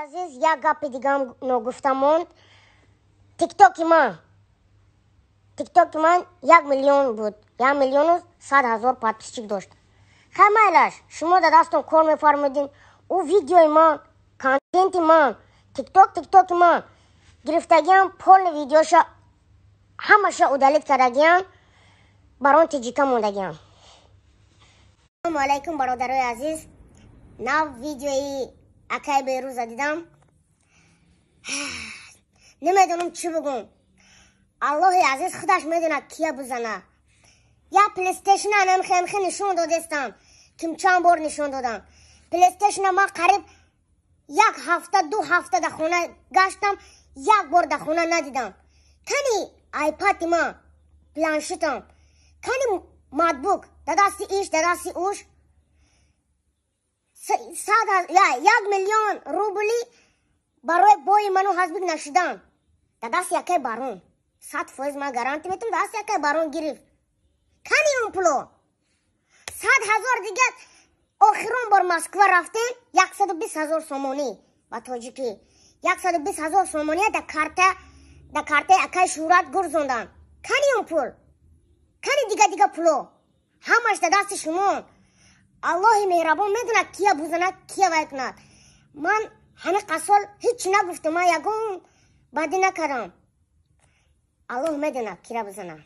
Азиз, як гапи дигам ногуфта монд. Тиктоки ман 1 миллион буд, 1 100 000 подписчик дошт. Хай, майлаш, шумо дар дастон кор мефармудин. Ӯ видеои ман, контенти ман, тиктоки ман гирифтагиам, полный видеоша ҳамаша удалить кардагиам, бар он тиҷика мондагиам. Ассалому алайкум, бародарои азиз. Нав видеои акай Берӯза дидам, намедонам чӣ бугум. Аллоҳи азиз худаш медонад, кия бузана. Я плейстейшн анамхемхе нишон додестам, ким чанд бор нишон додам. Плейстейшна ман қариб як ҳафта, 2 ҳафта дар хона гаштам, як бор дар хона надидам. Кани айпади ман, планшетам, кани ноутбук? Дар дасти иш, дар дасти уш. 1 миллион рубли барои бои ману ҳазбик нашидан дар дасти якай барон, 100% ман гарантӣ метам, дасти якай барон гирифт. Кани он пуло? 100 000 дига. Охирон бор Москва рафтем, 120 000 сомонӣ, ба тоҷикӣ 120 000 сомония дар картаи акай Шӯҳрат гурзондан. Кани он пул? Кани дига дига пуло? Ҳамаш дар дасти шумо. Аллоҳи меҳрабон медонад, кия бузанад, кия вай кунад. Ман ҳамин қасол ҳеҷ нагуфтам, ман ягон бадӣ накардам. Аллоҳ медонад, кира бизанад.